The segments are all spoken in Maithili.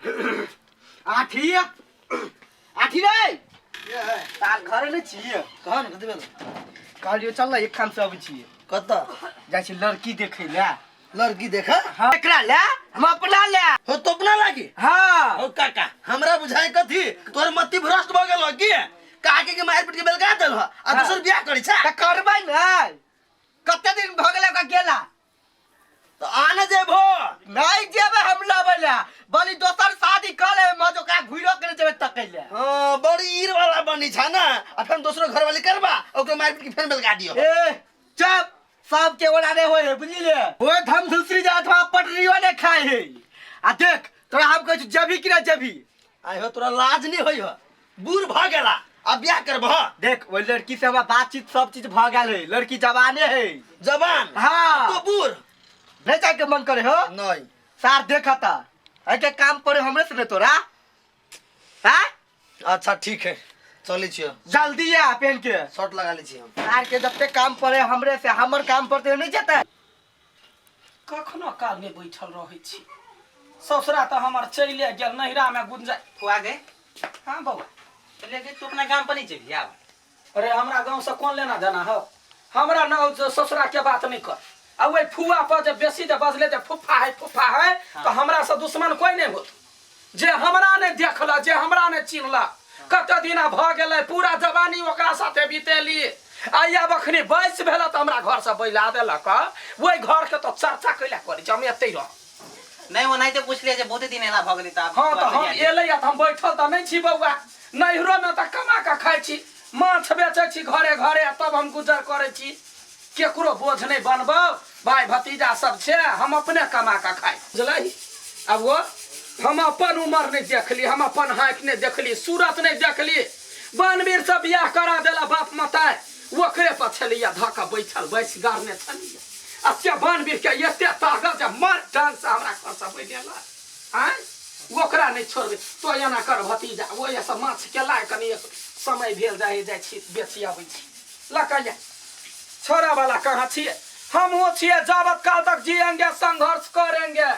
आठी आठी रे, तार घरे नहि छियै? कहाँ ने कथी भेल? कहलियो चल ने, एक ठाम से अबै छियै। कतऽ जाइ छी लड़की देखै लए। लड़की देखा? हाँ, एकरा ले, हम अपना ले। हो तो अपना लागी? हाँ। हो काका, हमरा बुझाय कथी तोहर मति भ्रष्ट भऽ गेल हो की? काकी के मारि पीट के बेलगा देल हो आ दोसर बियाह करै छै? तऽ करबै ने, कते दिन भऽ गेलै ओकरा गेला। तऽ आने जेबो? नहीं जेबै हम लबै ले, बलि दोसर शादी कऽ लेबै, मज ओकरा घुरो के नहि जेबै तकै ले। हाँ, बड़ी ईर वाला बनी छ ना, आ फेर दोसरो घर वाली करबा, ओकरो मारि पीट के फेर बेलगा दियो। ए चुप, सबके ओना नहीं होय है, बुझली ले। ओए धम धुसरी जात वहाँ पटरियो ने खाए है। आ देख तोरा हम कहै छी, जेबही कि ना जेबही? आइ हो, तोरा लाज नहीं होई हो? बूढ़ भऽ गेला आ बियाह करबह? देख, ओहि लड़की से हमरा बातचीत सब चीज भऽ गेल है, लड़की जवाने है। जवान? हाँ। तो बूढ़ नहीं जाके मन करे हो? नहीं। सार देखता एके काम पड़े हमरे से तोरा। हाँ? अच्छा ठीक है, चलै छियो। जल्दी आ पहन के। शर्ट लगा लै छी हम। सार के जब तक काम पड़े हमरे से, हमर काम पड़ते नहीं जेते। कखनो काल नहि बैठल रहै छी। ससुरा तऽ हमर चलिए गेल, नैहरामे गुंजा फुआ गे। हाँ बौआ। चलिए गे, तू अपना गाम पर नहीं जेबही आब? अरे हमरा गाँव से कोन लेना देना हो, हमरा न ससुरा के बात नहीं कर। आ ओहि फुआ पर जे बेसी जे बजले जे फुफा है फुफा है, तो हमरा से दुश्मन कोई नहीं होत। जे हमरा नहीं देखल, जे हमरा नहीं चिन्हल, कते दिना भऽ गेलै पूरा जवानी ओकरा साथे बितेली, आ आब अखनी वयस भेल तऽ हमरा घर से बैला देलक। ओहि घर के तऽ चर्चा कैला करै छी, हम एतै रह। नहीं ओनाहिते पूछलियै जे बहुते दिन एला भऽ गेलै तऽ आब। हाँ, तऽ हम एलै तऽ हम बैठल तऽ नहि छी बौआ। नैहरोमे तऽ कमा कऽ खाइ छी, माछ बेचै छी घरे घरे, तब हम गुजर करै छी। केकरो बोझ नहि बनबौ, भाय भतीजा सब छै, हम अपने कमा कऽ खाइ, बुझलही? आब वो हम अपन उमर नहि देखली, हम अपन हाँकि नहि देखली, सूरत नहि देखली। बनवीर से बियाह करा देला बाप मताय, ओकरे पर छलैया धऽ कऽ बैठल बैस गाड़ने छलैया। आ से बनवीर के एते ताकत जे मर डांग से हमरा घर से बनेला। आँय, ओकरा नहि छोड़बै। तो एना कर भतीजा, ओहि से माछ केला कनि समय भेल जाइ जाइ छी, बेची अबै छी। लऽ कहिया छोड़ा वाला कहाँ छियै? हमहूँ छियै, जाबत काल तक जिएंगे संघर्ष करेंगे।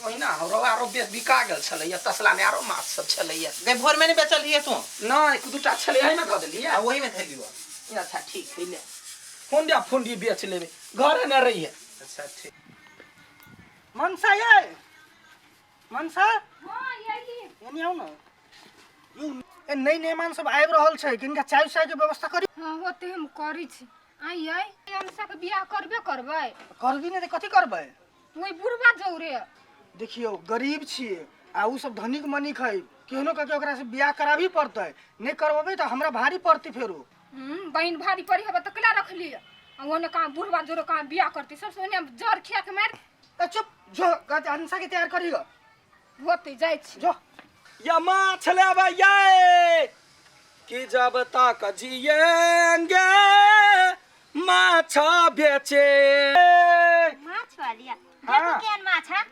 ओहिना हमरो आरो बिका गेल छलैया तसला मे, आरो माछ सब छलैया। गई भोर में नहीं बेचल हिए तू? नहि, एक दूटा छलै, एहिमे धऽ देलियै। आ वही में धैलियो। अच्छा ठीक है, ले हुंडिया फुंडी बेच लेबै, घरे ने रहिए। अच्छा ठीक। मनसा, ये मनसा। हाँ, यही। एनी आउ न यौ। ए नई मेहमान सब आबि रहल छै, किनका चाय उचाय के व्यवस्था करी। हाँ, होते हम करै छी। आइ यै, अनसा के बियाह करबे करबै? करबी नहि तऽ कथी करबै? ओहि बुढ़वा जौरे। देखियौ, गरीब छियै आ उ सब धनिक मनिक है, केहनो करके ओकरा से बियाह कराबही पड़तै। नहि करबेबै तऽ हमरा भारी पड़तै फेरो। बहिन भारी पड़ी हबे तऽ कला रखली आ ओने कहाँ बुढ़वा जोरे कहाँ बियाह करती, सबसे ओने जर खिया के मार। ए चुप जो, अनसा के तैयार करी ग। होते जाइ छी। जो। या माछ लेबै ये कि जब तक जिएंगे माछ बेचे। माछ वाली? हाँ। देखू केहन माछ है।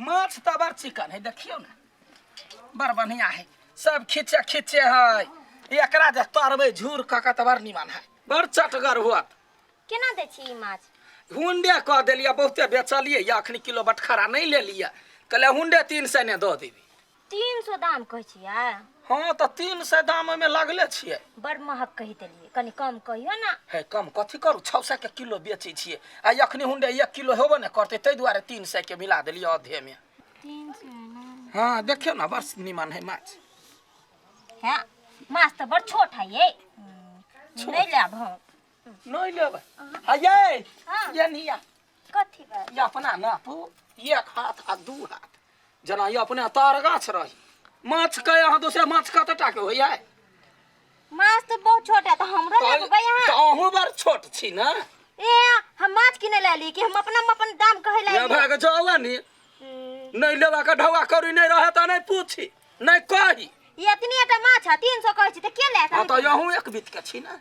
माछ तऽ बड़ चिकन है, देखियौ ने, बड़ बढ़िया है, सब खींचे खींचे है। एकरा जे तरबै झूर कऽ के तऽ बड़ निमन है, बड़ चटगर होत। केना दै छी ई माछ? हुंडे कऽ देलियै, बहुते बेचलियै या अखनी किलो बटखरा नहि लेलियै, कहलियै हुंडे 300 ने दऽ देबै। 300 दाम कहै छियै? हाँ, तऽ 300 दाम ओहिमे लगले छियै। बड़ महग कहि देलियै, कनि कम कहियौ ने। हे कम कथी करू, 600 के किलो बेचै छियै आ अखनी हुंडे 1 किलो हेबो नहि करतै, ताहि दुआरे 300 के मिला देलियै अधेमे। 300 ने? हाँ, देखियौ ने, बड़ निमन है माछ। है माछ तऽ बड़ छोट है ये, नहि लेब हम। नहीं लेबै? हा ये। हाँ। ये निया। कथी बात? ये अपना नापू, एक हाथ आ दू हाथ जेना ये अपने तार गाछ रही माछ के। अहाँ दोसर माछ कते टा के होइया? माछ तऽ बहुत छोट है, तऽ हमरो लेबै अहाँ? तऽ अहूँ बड़ छोट छी ने। ए, हम माछ किनै लए एली कि हम अपना अपन दाम कहै लए ये एली? भाग जाओ नी, नहीं लेवा के ढौआ करी, नहीं रहे तऽ नहीं पूछी नहीं कही। ई एतनी टा माछ है, 300 कहै छी तऽ के लेत? हाँ, तऽ अहूँ एक बीत के छी ने।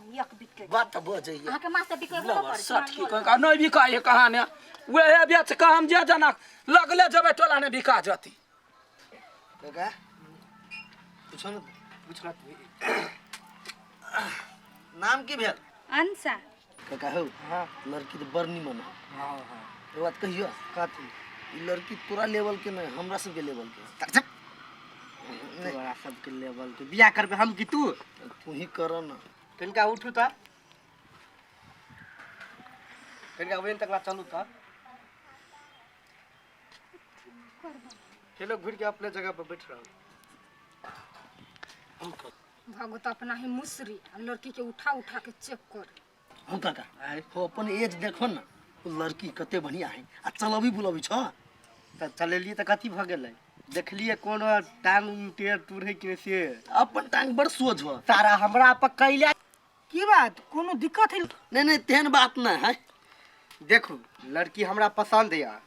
एक बीत के बात तऽ बजैया। अहाँके माछ तऽ बिकेबो लबर करै छै। सठ की कह नहीं बिकाइ है कहाँ ने, वएह बेच कऽ हम जे जना लगले जेबै टोला ने बिका जती। काका, पूछो ने। पूछना। नाम की भेल? अंशा। काका हौ। हाँ। लड़की तऽ बड़ निमन हो। हाँ हाँ। एक बात कहियो? कथी? ई लड़की तोरा लेवल के नहीं, हमरा सबके लेवल के। तोरा सबके लेवल के बियाह करबे हम कि तू? तू ही कर ना। कनिका उठू त, कनिका when तक ला चलू त। चलो घुर के अपने जगह पर बैठ रहो। भगत अपना ही मुसरी आ लड़की के उठा उठा के चेक कर। हो काका, हो अपन एज देखो ना, ओ लड़की कते बढ़िया है आ चलबी बुलबी छ। त चलेलिए त कथी भ गेलै? देखलिए कोनो टांग टेर टूर है कि नहीं से? अपन टांग बड़ सोझ हो। तारा हमरा पर कैला की बात, कोनो दिक्कत है? नहीं नहीं, तेहन बात ना है। देखू लड़की हमरा पसंद या,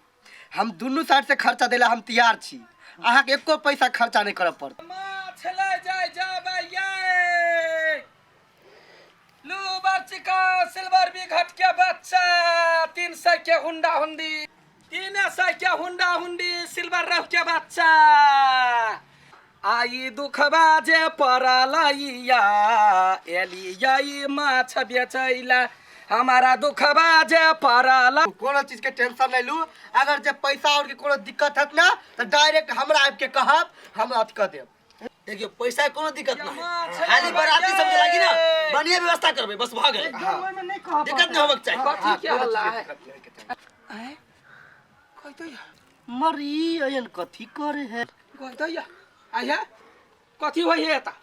हम दुनू साइड से खर्चा देला हम तैयार छी, अहाँ के एको पैसा खर्चा नहीं करऽ पड़त। माछ ले जाय जाबै ये लू बच्चा सिल्वर भी घट के बच्चा 300 के हुंडा हुंडी, 300 के हुंडा हुंडी सिल्वर रह के बच्चा। आई दुखबा जे पड़लैया एलिया माछ बेचैला, हमारा दुखबा जे पड़ल। कोनो चीज के टेंशन नहीं लू, अगर जे पैसा और के कोनो दिक्कत हत ना तो डायरेक्ट हमरा आबि के कहब, हम अथी कऽ देब। देखियो पैसा के कोनो दिक्कत ना है, खाली बाराती सब के लागी ना बढ़िया व्यवस्था करबे बस भ गेलै। एकदम ओहिमे नहीं कहब। दिक्कत नहीं होबक चाही। कथी के हल्ला है? आय कहि दैया मरी अयन कथी करे है? कहि दैया आया कथी होइ है एता?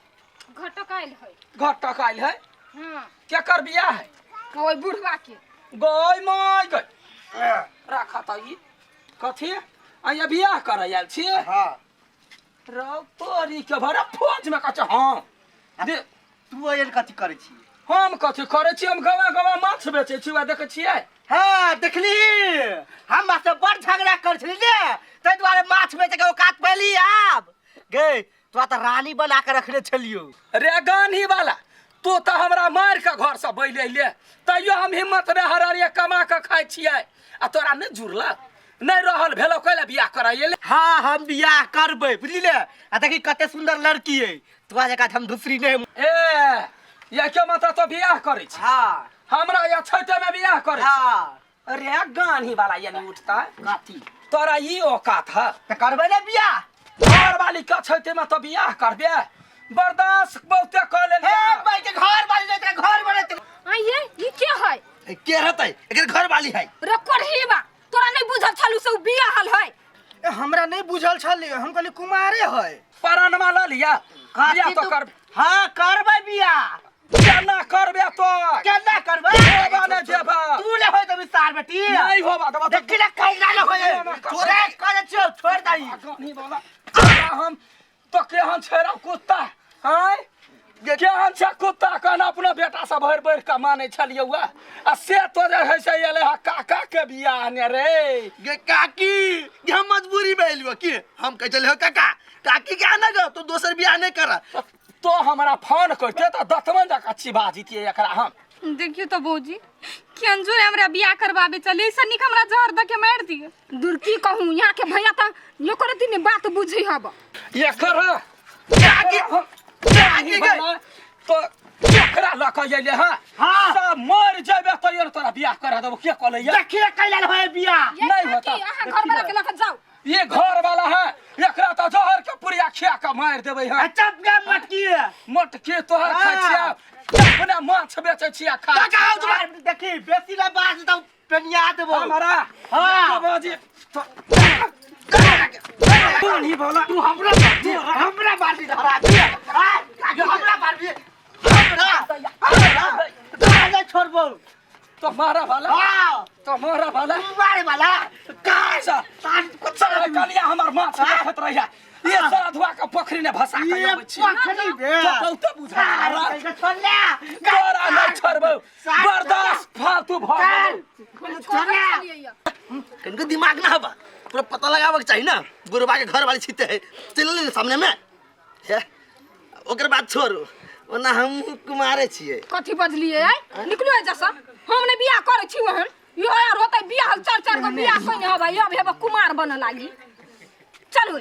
घटक आयल है। घटक आयल है? हाँ। केकर बियाह है? ओहि बुढ़वा के। गय my गय राख त ई कथी आया बियाह करे आयल छी? हाँ। रौ तोरी के भरा फौज में कछ। हाँ दे तू अयन कथी करे छी? हम कथी करे छी? हम गवा गवा माछ बेचै छी, वएह देखै छियै। हाँ देखली, हम से बड़ झगड़ा कर छली ने, ताहि दुआरे माछ बेच के औकात पैली। आब गे तोरा तऽ रानी बना के रखने छलियो। रे गानी वाला तू तऽ हमरा मारि के घर से बैल अयले, तैयो हम हिम्मत नहि हरलियै, कमा के खाइ छियै आ तोरा नहि जुड़ल नहि रहल भेलो कैला बियाह करै अयले? हाँ हम बियाह करबै बुझली ने। आ देखी कते सुंदर लड़की है, तोरा जकाँ हम दूसरी नहीं। ए ये के मतलब तो बियाह करै छी? हाँ। हमरा या छैते में बियाह करै छी? हाँ। अरे गानी वाला यानी उठता कथी तोरा ई औकात है तऽ करबै ने बियाह? घर वाली के छैते में तो बियाह करबे, बर्दाश्त बहुते कऽ लेलियै। हे भाई के घर वाली नहीं तेरा घर बने। आइए ई के है? के रहतै? एकर घर वाली है। रे कोढ़ीबा तोरा नहीं बुझल छलू से उ बियाह हल है? ए, हमरा नहीं बुझल छल, हम कहली कुमारे है। परानमा लऽ लिया बियाह तो करबे। हाँ करबै बियाह। केना करबे तो? केना करबै? होबा नहि जेबा। तू ले होय देबी सार बेटी। नहीं होबा देबा। देखी ना कैला ले होय। तोरे करे छियो छोड़ दही। गानी वाला तोरा हम तो केहन छै रे कुत्ता? आँय केहन छै कुत्ता? कहना अपना बेटा सब भरि भरि के मानै छलियै उएह, आ से तो जे है से एलै हँ काका के बियाह ने रे। गे काकी गे हम मजबूरी में एलियो की हम कहै छलियै काका काकी के आना ग तो दोसर बियाह नहीं कर। तो हमरा फोन करते तऽ दतमन जकाँ चिबा जितियै एकरा हम। देखियो तो भौजी केहन जोरे हमरा बियाह करबाबे चले, ऐसे नीक हमरा जहर दऽ के मारि दिए। दूर की कहूँ, यहाँ के भैया तऽ एको दिन बात बुझै हब। एकर काकी काकी गे तो एकरा लऽ कऽ अयलै हँ? हाँ। सब मरि जेबे तैयो तोरा बियाह करा देबो। के कहलैया? देखिए कैला होय बियाह। नहीं होता। अहाँ घर वाला के लऽ कऽ जाउ। ये घर वाला है, एकरा तऽ जहर के पुड़िया खिया के मारि देबै हँ। चप गे मटकी। मटकी तोहर खाइ छियै, अपने माछ बेचै छियै खा। काका आओ तुम्हारे देखी बेसी ना बात तो पेनिया देबो हमरा। हाँ। बाजी पानी वाला तू हमरा बाजी, हमरा बाजी धरा दिए। आ हमरा बाजी, हमरा हमरा तोरा छोड़बो। तो मारा वाला। हाँ। तो मारा वाला। तू मारे वाला। का चल, चल कलिया हमर माछ देखत रहिया। ये सारा धुआ के पोखरी ने भसा के ये अबै छी। पोखरी बे। तो बहुते बुझा आ, छोड़ ले। तोरा नहीं छोड़बौ, बर्दाश्त फालतू भ गेलौ। छोड़ ले। कनिको दिमाग ना हबा, पूरा पता लगाबक चाही ना। बुढ़वा के घर वाली छिते है, चल ले सामने में हे, ओकर बाद छोड़ू ओना हम कुमारे छियै। कथी बजलियै आइ? निकलू एहिजा से, हम नहि बियाह करै छी ओहन। इहो यार होतै बियाह, चार चार गो बियाह कइने हबै, अब हेबै कुमार बनऽ लागी। चलू।